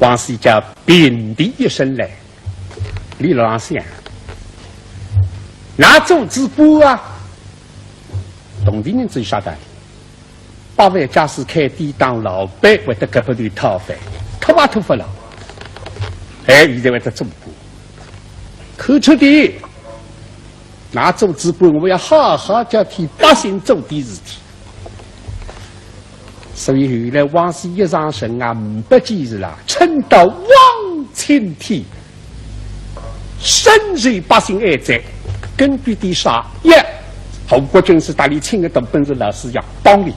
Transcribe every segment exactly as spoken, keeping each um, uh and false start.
王四爷叫平地一声来，俚老想，㑚做仔官啊，铜钿银子有啥道理？百万假使开店当老板，会得搿笔头讨饭，讨也讨勿牢。哎，现在会得做官，看出的。 㑚做仔官，我要好好叫替百姓做点事体。所以后来王四爷一上任啊，呒不几时啦，称道望青天，深受百姓爱戴。根据点啥？一，吴国军师搭俚请个大本事老师爷帮俚。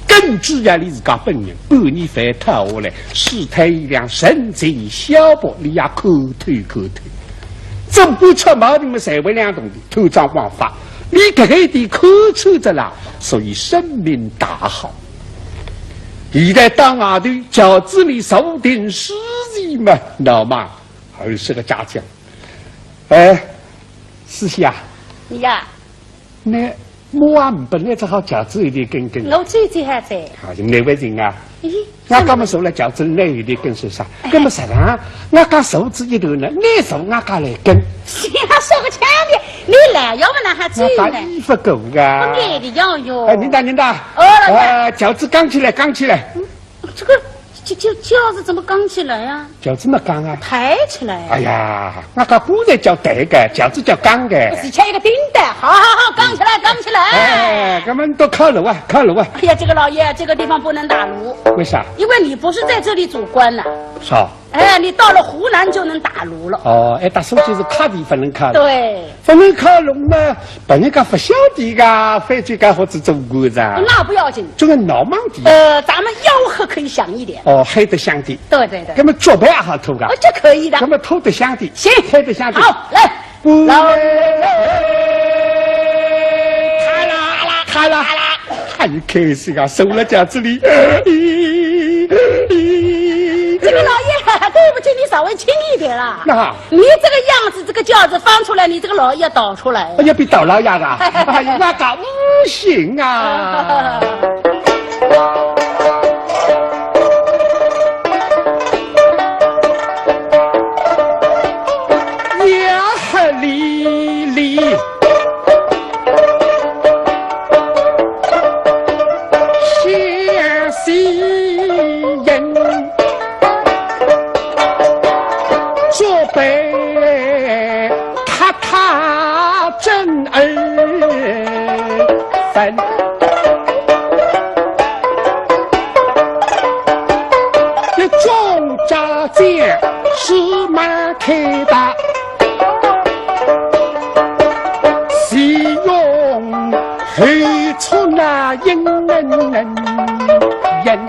更主要俚自家本人，半年饭讨下来，世态炎凉，神情消薄，俚也看透看透。做官出毛病么，侪为两样东西，贪赃枉法。俚搿个一点看穿着啦，所以声名大好。现在到外头，轿子里坐定书房么，闹猛二十个家将。哎，四喜啊，你呀， 那么啊，本来只好轿子后头跟跟。我最最好哉。啊，难为情啊。咦，我刚么坐了轿子，倷后头跟是啥？哎。那么实际上，我刚坐仔一头呢，倷坐我刚来跟。是呀，说个腔调，你来要么哪哈走呢？我打衣服够啊。不给的要哟。哎，领导，领导。哦，老板。呃，轿子扛起来，扛起来。嗯，这个，这，这轿子怎么扛起来呀？ 轿子么扛啊？抬起来。哎呀，我讲官才叫抬个，轿子叫扛个。是吃一个顶的。好好好，扛起来，扛起来。哎，搿么都靠路啊，靠路啊。哎呀，这个老爷，这个地方不能打锣。为啥？因为你不是在这里做官的。是啊。哎，你到了湖南就能打锣了。哦，哎，打手就是卡地方能靠。对。 勿能靠拢嘛，别人家勿晓得个，反正家伙子做官噻。那不要紧。这个闹猛的。呃，咱们吆喝可以响一点。哦，喊得响点。对对对。那么脚步也好拖个。哦，这可以的。那么拖得响点。行，喊得响点。好，来。不，老，哈啦啦，哈啦啦。 哎，开心啊，受了轿子哩。这个老爷，对不起，你稍微轻一点啦。那你这个样子，这个轿子翻出来，你这个老爷倒出来。哎呀，比倒老爷啊！哎呀，那个不行啊！呀，哈哩哩。 相信人，做被太太真儿分。一种家将是蛮开大。 是用后出那英人人，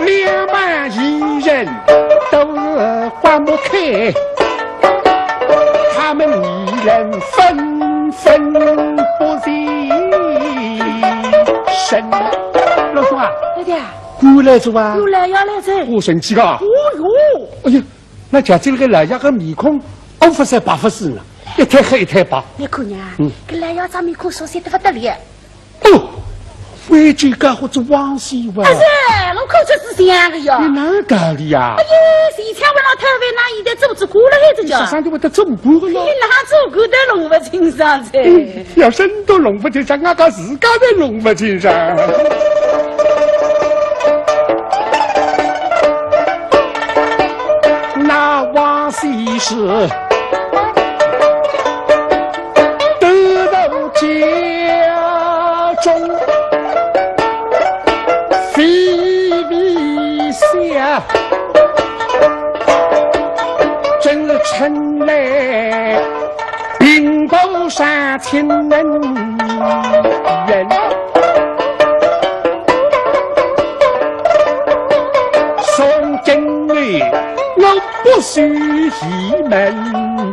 两岸一人都是刮目开，他们二人纷纷不现身。老兄啊，老弟啊，过来做啊？过来呀，来哉。好神气啊！哦哟，哎呀， 那家这个老爷个面孔，乌勿色白勿色呢，一滩黑一滩白。你看呀，嗯。搿老爷张面孔熟悉得不得了。哦，徽州家伙做王四哇。啊是，我看出是像个哟。你哪个讲的呀？哎呀，以前我老太太那一代做仔官了，还是叫。你啥上头会得做官个呢？你哪做官都弄勿清爽哉。嗯，要真都弄勿清爽，我讲自家侪弄勿清爽。 那王四是得到家中，非比下，真是称来 并不上亲人。从今后我不许你们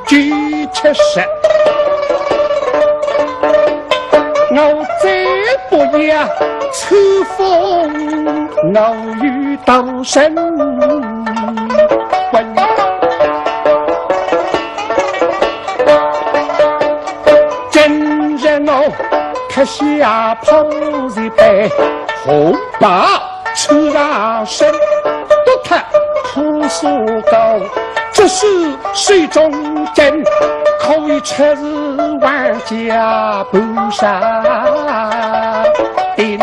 九七十，我再不要秋风，我与刀身婚。 今日我脱下袍子被红袍穿上身，脱脱破锁高，只是手中剑，可以出自万家不杀定。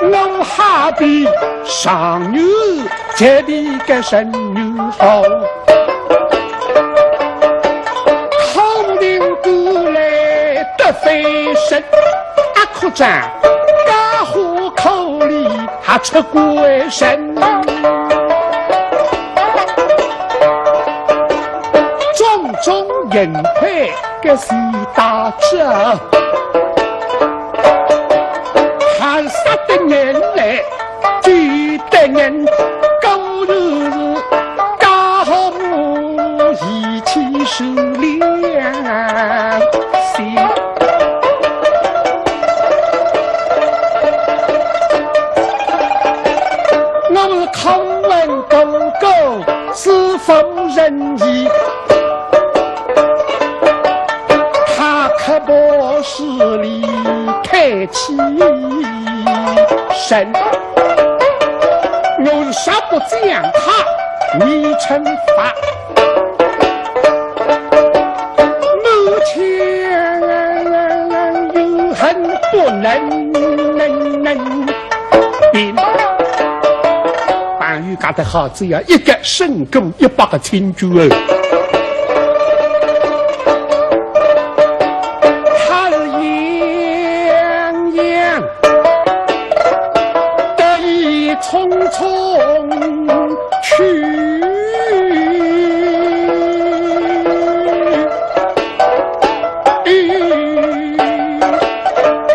我好比上女 这里个神女好，口令过来得飞身，啊，可怜家伙口里还出鬼神。种种人配个是大者，还杀得人来 几代人，高人是高义气是良心。我们口问哥哥是否仁义，他刻薄势利太欺 人，我是杀不将他，你惩罚。母亲有恨不能，能，能平。半夜干得好，只要一个胜过一百个清军哦。 他是洋洋得意匆匆去，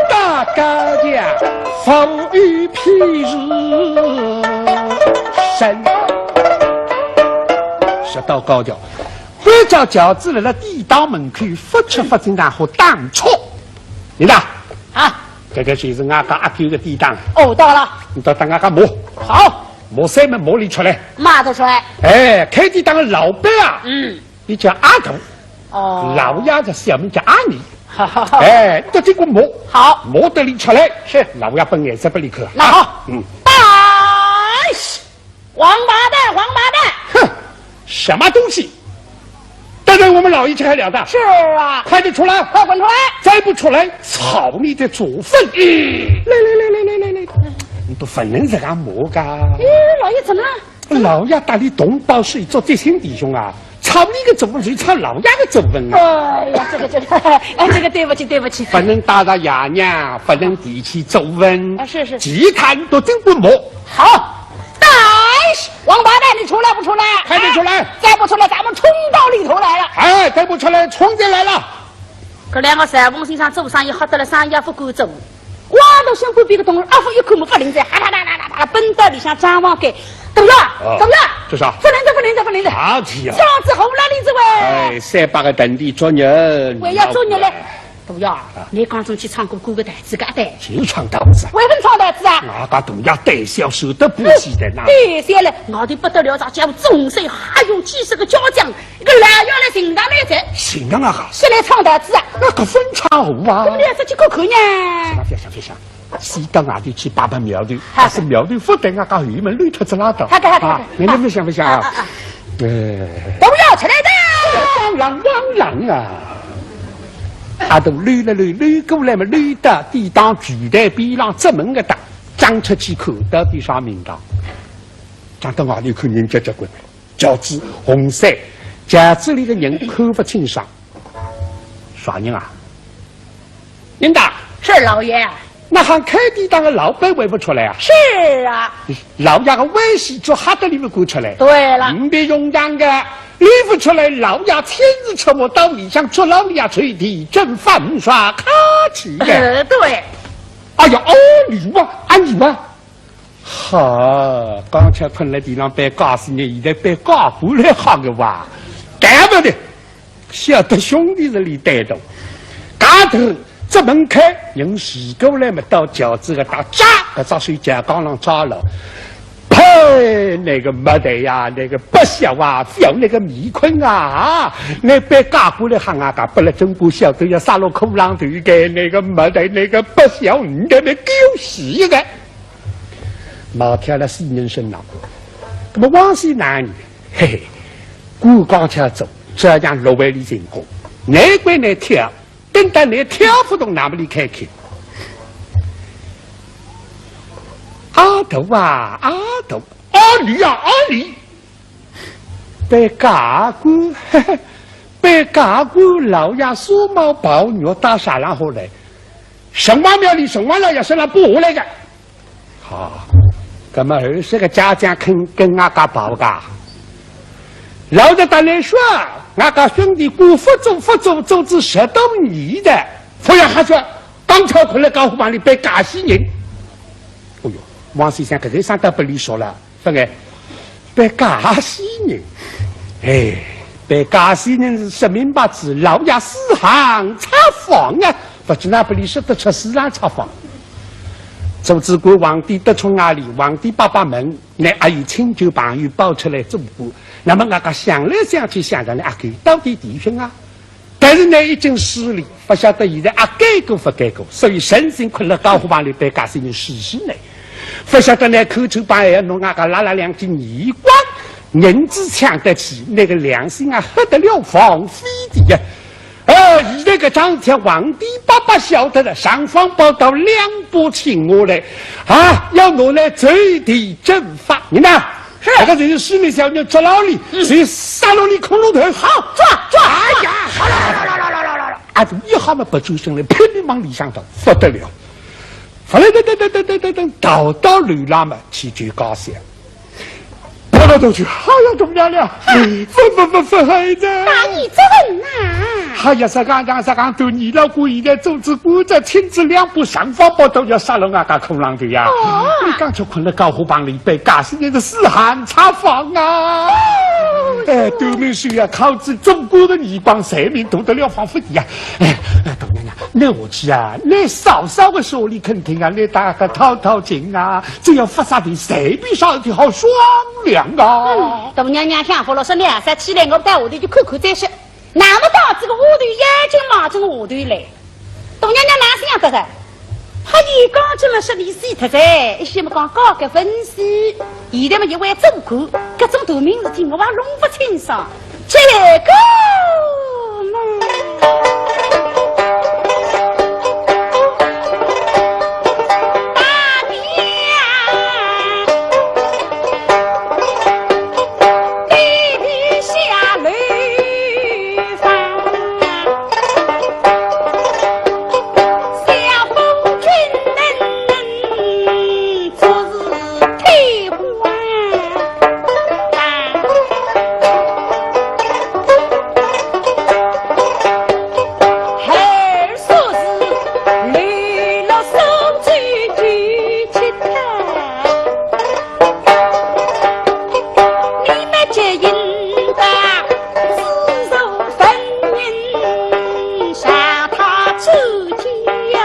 大家呀，风雨披日神。说到高调， 关照轿子辣辣典当门口勿出勿进，然后打车。领导，啊，搿个就是俺家阿狗个典当。哦，到了。你到俺家摸。好。摸三摸摸里出来。摸得出来。哎，开典当个老板啊，嗯，伊叫阿大。哦。老爷个小名叫阿二。好好好。哎，你到这个摸。好。摸得里出来。是。老爷本来在不里去。那好。嗯。大喜 王八蛋，王八蛋！哼，什么东西？带着我们老爷去还了得？是啊。快点出来！快滚出来！再不出来，操你的祖坟！来来来来来来来，你都不能这样摸噶。咦，老爷怎么了？老爷搭俚同胞是一桌结亲弟兄啊，操你个祖坟就操老爷个祖坟啊！哎呀，这个这个，哎，这个对不起对不起。不能打着爷娘，不能提起祖坟。啊，是是。其他都真不摸。 好，但是王八蛋，你出来不出来？还没出来。哎，再不出来，咱们冲到里头来了。哎，再不出来，冲进来了。搿两个裁缝先生做生意好得了，生意也不敢做。哇，都先不比个东西，阿福一口没法灵在，哈哒哒哒哒哒，奔到里向张望开，怎么样？哦，怎么样？这啥？不灵的，不灵的，不灵的。啥体啊？这样子好哪里子喂？哎，三百个等地捉人。我要捉人嘞。 大爷，你刚刚去唱过歌个台子个对？就唱台子啊。为什么唱台子啊？俺家大爷胆小，受得不起的呐。胆小了，我的不得了，咱家中山还有几十个家将，一个老爷来寻他来着。寻他啊？是来唱台子啊？那个分唱好啊。我们要出去看看呢。别想，别想，先到外头去拜拜庙头，但是庙头不得俺家后门乱脱子拉倒。好的，好的，啊，好的。你们想不想啊？啊，啊，啊。哎。都要出来的。汪汪汪啊！ 阿大溜了溜，溜过来嘛，溜到典当祭台边浪，正门个搭，张出去看，到底啥名堂？张到外头看，人结结棍棍，轿子红色，轿子里个人看不清爽。啥人啊？领导。是老爷。 那喊开典当个老板还不出来啊？是啊。老爷个威势就吓得俚勿敢出来。对了。呒不用讲个，俚勿出来，老爷亲自出马到里向捉老爷去，地震犯耍，客气个。呃，对。哎呀，哦，你哇，啊，你哇。好，刚才困辣地浪被吓死呢，现在被吓过来好个哇？对不对？ 晓得兄弟是俚带头。家头这门开，人齐过来嘛，到轿子个搭扎，搿只手架杠浪扎牢。呸！那个没得呀，那个不孝啊，不要那个面孔啊！那被嫁过来喊啊，嫁不了，真不晓得要杀了苦郎头个，那个没得，那个不孝，你那个狗死个！毛挑了死人身上，那么王喜男呢？嘿嘿，官刚才做，这样落位里成功，难怪难挑。 等到你挑不动，那么你看看。阿斗啊，阿斗，阿里啊，阿里，被嫁过，被嫁过，老爷梳帽抱玉带啥然后来，城隍庙里城隍老爷身上不下来个。 好，那么二十个家将肯跟俺家跑个？老实搭来说，俺家兄弟官不做不做，做仔十多年的，不要瞎说，刚巧困了觉虎帮里被嫁死人。哎哟，王先生搿个上当不利索了，勿哎，被嫁死人。哎，被嫁死人是说明白仔，老爷死行差房啊，勿知哪不里说得出死行差房。 做仔官皇帝得宠啊哩，皇帝爸爸问，那阿有亲眷朋友报出来做官？那么俺家想来想去，想着呢，阿哥到底弟兄啊？但是呢，已经势利，不晓得现在阿改过不改过，所以诚心困了觉虎帮里被嫁死人死死呢。不晓得呢，口头帮要弄俺家拉拉两记耳光，银子抢得起，那个良心啊，黑得了放飞的呀。 呃，现在搿桩事体皇帝爸爸晓得了，尚方宝刀两把请下来，啊，要拿来就地正法。你呢？是。搿个就是势利小人捉牢哩，嗯。就杀了哩骷髅头。好，抓，抓，哎呀，好了，好了，好了，好了，好了，好了。啊，一下嘛，拔出身来，拼命往里向逃，不得了。后来噔噔噔噔噔噔噔，逃到楼浪嘛，去求家小。 跑到头去，哎呀，大娘娘，勿勿勿勿，孩子。大爷，怎么啦？哎呀，啥讲讲啥讲，都你老姑现在做仔官，这亲子两步，尚方宝刀要杀了俺家骷髅头呀！哦。你刚才困了觉虎帮里被嫁死人的死行差房啊！哦。哎，对面是要靠仔做官的耳光，才名大得了放飞呀！哎，哎，大娘娘，那我去啊，那嫂嫂的说你肯听啊，那大家套套近啊， 只要发啥的，随便啥事体好商量啊。嗯，大娘娘想好了，说你还是起来，我到下头去看看再说。那么到这个下头，眼睛望着下头来。大娘娘哪想得的？哈，伊刚这么说你死脱噻，一些么讲搞个分析，现在么一位做官，各种大名事体我还弄不清爽。 这个嘛，大娘，你的下楼房，小夫君能 做事太坏。二说是流落苏州去乞讨，你们这应当自作聪明，让他出去呀。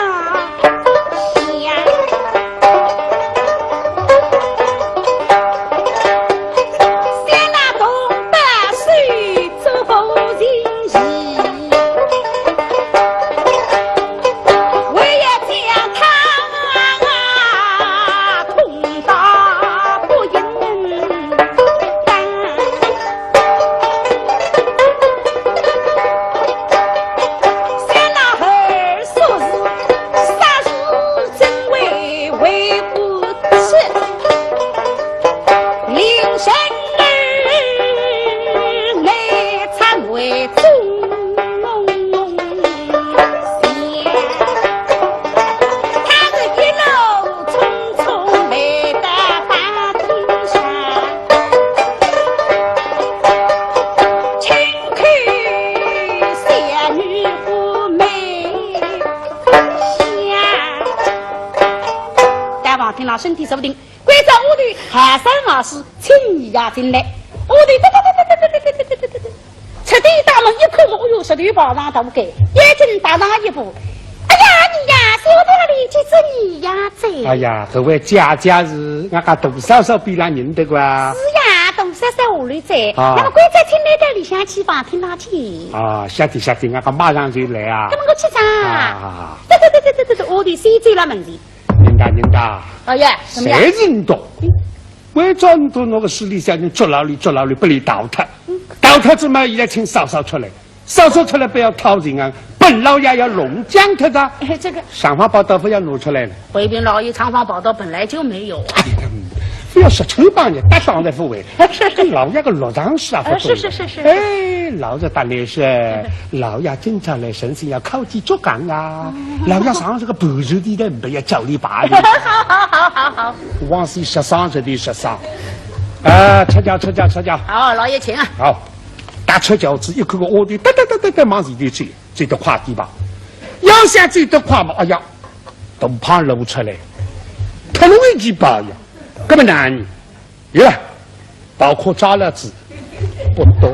大王听了身体坐定，关照下头，喊声老师，请伊呀进来。下头，出得大门一看么，哎哟，实头跑上大街，眼睛踏上一步，哎呀，你呀，小弟个年纪只二呀岁。哎呀，搿位姐姐是俺家大嫂嫂边浪认得个啊？是呀，大嫂嫂下头在。啊。那么关照请倷到里向去房厅浪去。啊，晓得晓得，俺家马上就来啊。那么我去哉。啊。对对对对对对对，我的先走了门前。人家人家。哎呀，怎么样？谁认得？为啥你到那个势利小人捉牢里捉牢里，拨俚逃脱？嗯。逃脱之嘛，现在请嫂嫂出来。 嫂嫂出来不要讨情啊，本老爷要弄僵脱的。哎，这个尚方宝刀勿要拿出来了。回禀老爷，尚方宝刀本来就没有啊。哎呀，不要说穿帮人，搭档才勿会。是是。搿老爷个落场势啊，哎，勿懂的。是是是是。哎，老实搭倷说，老爷今朝来神仙要靠近竹杠啊，老爷上这个盘缠地带，没有叫你罢了。好好好好好。往西十三，这里十三。啊，出轿出轿出轿。好，老爷请啊。好。 踏出轿子，一口个丫头，哒哒哒哒哒，往前头走，走得快点吧。要想走得快嘛，哎呀，大胖露出来，脱了一记包呀，搿么难呢？有了，包括抓了子，扑通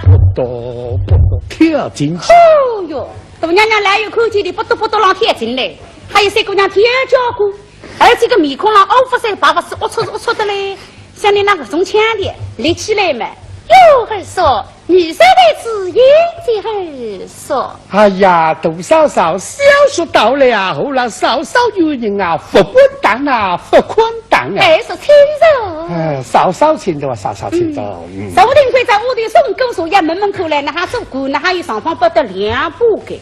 扑通扑通跳进去。哦哟，大娘娘老远看见俚扑通扑通浪跳进来，还有三姑娘跳交关。 而且个面孔浪乌发三白发，是龌龊是龌龊得嘞，像倷那搿种腔调，立起来嘛。哟，二嫂，你说的是应节二嫂。哎呀，大嫂嫂，小说到了啊，何来嫂嫂有人啊，勿敢当啊，勿敢当啊。二嫂请坐。哎，嫂嫂请坐，嫂嫂请坐。嗯。嗯。坐定归在屋里送过茶，要门门口来，哪哈做官，哪哈有尚方宝刀两把个。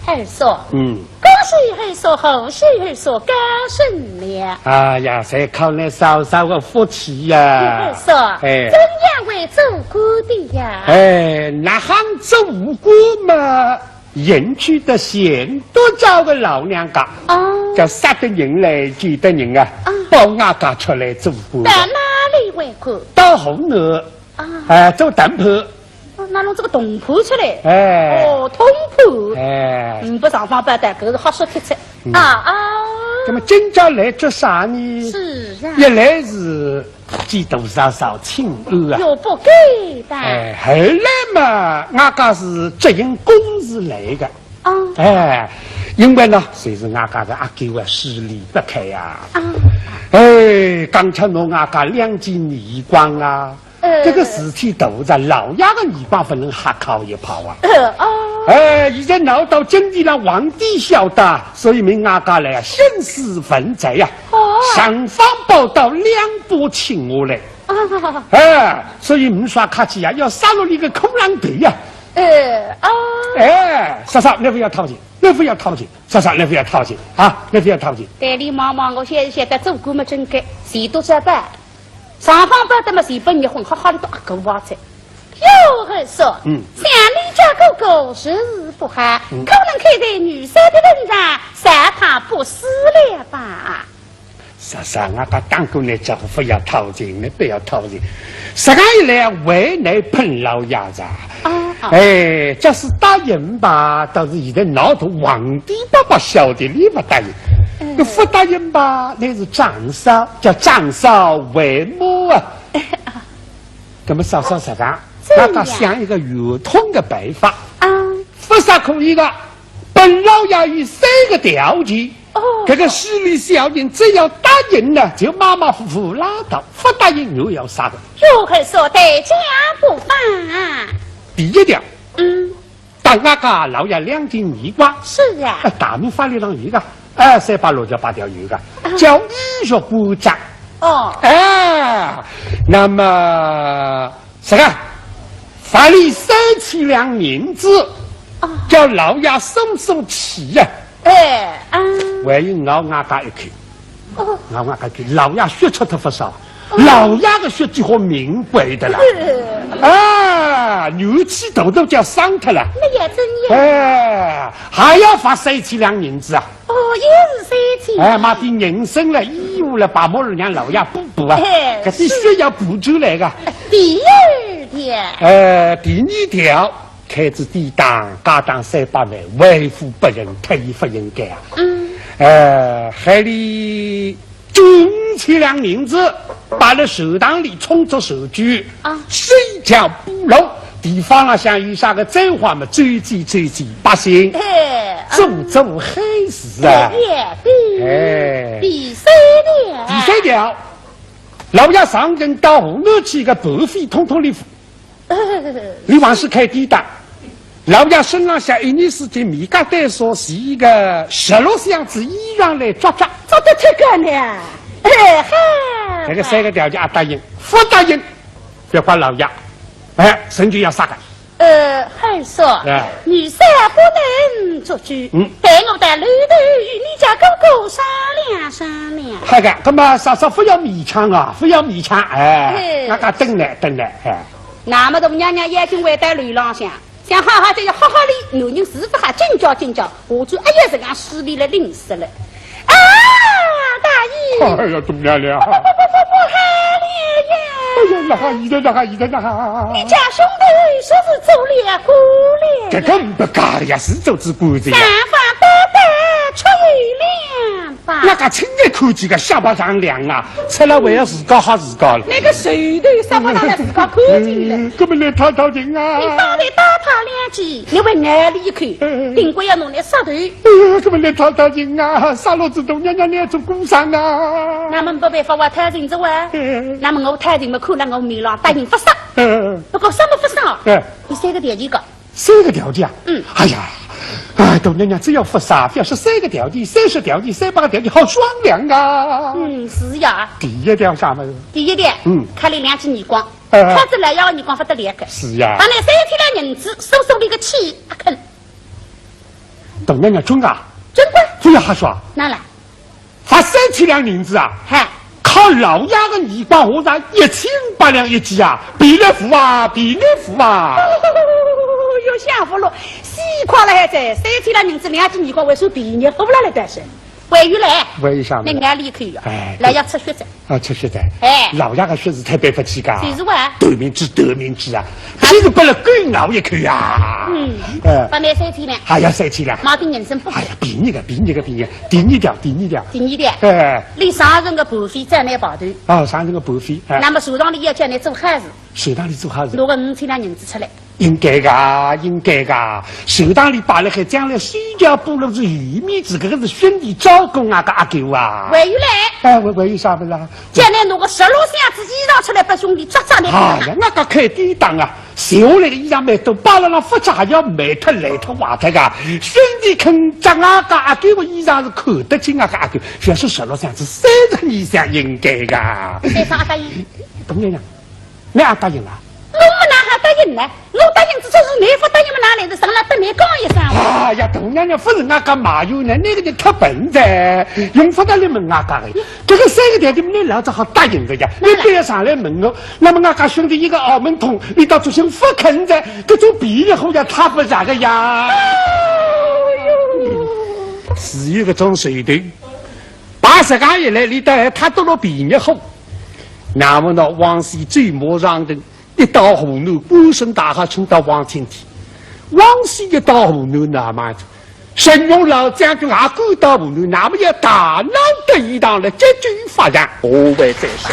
二嫂。嗯。 恭喜二嫂，贺喜二嫂，高升了。哎呀，侪靠倷嫂嫂个福气呀。二嫂，哎。怎样会做官的呀？哎，哪亨做官嘛，迎娶个贤德昭个老娘家，哦。叫杀得人来救得人啊，哦。保俺家出来做官的。到哪里为官？到河南，啊。哎，做当铺。 哦，哪弄这个同伴出来？哎。哦，同伴。哎。嗯，勿尚方宝刀，搿是好说客哉。嗯。啊，啊。那么今朝来做啥呢？是啊。一来是见大嫂嫂请安啊。哟，不敢当。哎，后来嘛，俺家是执行公事来的。啊。哎，因为呢，侪是俺家个阿哥啊，势利不开啊。啊。哎，刚才拿俺家两记耳光啊， 呃。这个事体大哉，老爷个耳光勿能瞎敲一炮啊。呃，哦。哎，现在闹到京城浪皇帝晓得，所以命俺家来啊，兴师问罪呀。哦。尚方宝刀两把请下来。啊。哎，所以呒啥客气呀，要杀了倷个骷郎头呀。呃，哦。哎，嫂嫂，倷勿要讨情，倷勿要讨情，嫂嫂，倷勿要讨情啊，倷勿要讨情。对俚望望，我现在晓得做官么真个，钱笃赚饱。 尚方宝刀么是拨倷昏，好好地都阿哥挖哉。哟，二嫂，嗯。想你家哥哥实是不好，嗯。可能看在女婿的份上，杀他不死了吧？嫂嫂，俺家当官个家伙勿要讨情，倷勿要讨情。实梗一来，为难本老爷哉。啊，啊。哎，假使答应吧，倒是现在闹到皇帝爸爸晓得，俚勿答应。嗯。搿勿答应吧，倷是长嫂， 叫长嫂为母啊。那么嫂嫂实梗，怎样？俺家想一个圆通的办法。啊。勿杀可以的，本老爷有三个条件。哦。搿个势利小人只要答应呢，就马马虎虎拉倒，勿答应又要杀的。哟，二嫂待价不凡啊。第一条，嗯。 打俺家老爷两记耳光。是啊。哎，大明法律上有个，哎，三百六十八条有个，啊。叫以弱观强。哦。哎，那么，实梗，罚倷三千两银子，哦。叫老爷松松气呀。哎，啊。还有咬俺家一口。 哦。咬俺家一口，老爷血出脱勿少，哦。老爷个血几化名贵的啦。嗯。啊，元气头都叫伤脱了。那也真要。哎，还要罚三千两银子啊。哦，也是三千。哎，买点人参了，衣物了，白毛儿让老爷补补啊。哎，搿点血要补出来个。是。第二条。哎，第二条， 开仔典当，加当三百万，为富不仁，忒也勿应该啊。嗯。呃，还有五千两银子，摆勒祠堂里充作社稷，啊。修桥补路，地方浪向有啥个灾患么，救济救济百姓，哎，嗯。做做黑是啊。哎，对，哎。第三条。第三条，老爷上任到河南去个盘费统统俚付。俚还是开典当，老爷身浪向一年四季棉轧单衫，是一个十六箱子衣裳来着着。着得脱个呢。哎哈。搿个三个条件阿答应，勿答应，覅怪老爷。哎，成就要杀个。 呃，二叔，哎。女婿不能做主，嗯。待我到楼头与你家哥哥商量商量。好个，搿么嫂嫂勿要勉强啊，勿要勉强，哎，嘿。那个等来，等来，哎。那么大娘娘已经回到楼浪向，想好好再要好好理，男人是勿好，紧叫紧叫，下转哎呀，这样势利了，吝啬了。 啊，大爷！哎呀，大娘娘！不，不，不，不好了呀！哎呀，哪哈现在，哪哈现在，哪哈？你家兄弟说是做了官了。搿个勿假呀，是做仔官的呀。三番八代出油粮吧。那个亲眼看见个瞎白丈量啊，出来为了自家吓自家了。那个手头啥么拿来自家看见了。嗯，搿么来讨讨情啊。你到底打他两记，你会眼里一口，嗯。顶多要弄来杀头。 哎呀，搿么来讨讨情啊，杀了仔大娘娘来做姑丈啊。那么没办法，我讨情哉哇。嗯。那么我讨情嘛，看了我面浪答应勿杀。嗯。不过啥么勿杀啊？嗯。有三个条件个。三个条件啊？嗯。哎呀，哎，大娘娘只要勿杀，覅说三个条件，三十条件，三百个条件，好商量啊。嗯，是呀。第一条啥么事？第一条，嗯。看俚两记耳光，嗯。看仔来要耳光勿得了个。是呀。当然三千两银子，收收俚个气，阿肯。 大娘娘准啊？准个。勿要瞎说啊。哪能？罚三千两银子啊？嗨。靠老爷个耳光，下场一千五百两一记啊，便宜勿啊，便宜勿啊。哟，想勿落，死快了还在，三千两银子两记耳光还算便宜勿啦？来得是。还有嘞，还有啥物事？那眼里一口呀，哎，来要出血哉。 啊，出血哉。哎。老爷个血是忒背勿起个。是是哇。断命仔，断命仔啊！譬如拨了狗咬一口呀。嗯。哎。勿拿三千两。还要三千两。买点人参补。哎呀，便宜个，便宜个，便宜个。第二条，第二条。第二条。哎。俚上任个盘费再拿跑脱。哦，上任个盘费，哎。那么船上里要叫倷做好事。船上里做好事。拿个五千两银子出来。 应该个，应该个。船上里摆辣海，将来水调不落是有面子，搿个是兄弟照顾啊个阿狗啊。还有嘞？哎，还，还有啥物事啊？将来拿个十六箱子衣裳出来拨兄弟着着呢。哎呀，那个开典当啊，剩下来个衣裳蛮多，摆辣浪勿着还要霉脱烂脱坏脱个。兄弟肯着啊个阿狗个衣裳是看得起啊个阿狗，覅说十六箱子，三十二箱应该个。三箱阿答应？等等呀， 倷阿答应啊？我么哪哈答应呢？我答应，只是倷勿答应么，哪来得上来搭倷讲一声啊？哎呀，大娘娘，勿是我讲埋怨呢，倷个人忒笨哉，用勿着来问我讲个。搿个三个条件，倷老早好答应个呀，倷覅上来问我。那么我讲兄弟一个澳门通，伊到最后勿肯哉，搿种便宜货要讨勿着个呀。哎呦，是有搿种手段。 白石刚一来，里头还太多了便宜货。那么呢，王熙走马上任，一到河南，官升大好，升到王清天。王熙一到河南，那么陈荣老将军也赶到河南，那么要大闹得一场了，搿就发展。何为这事？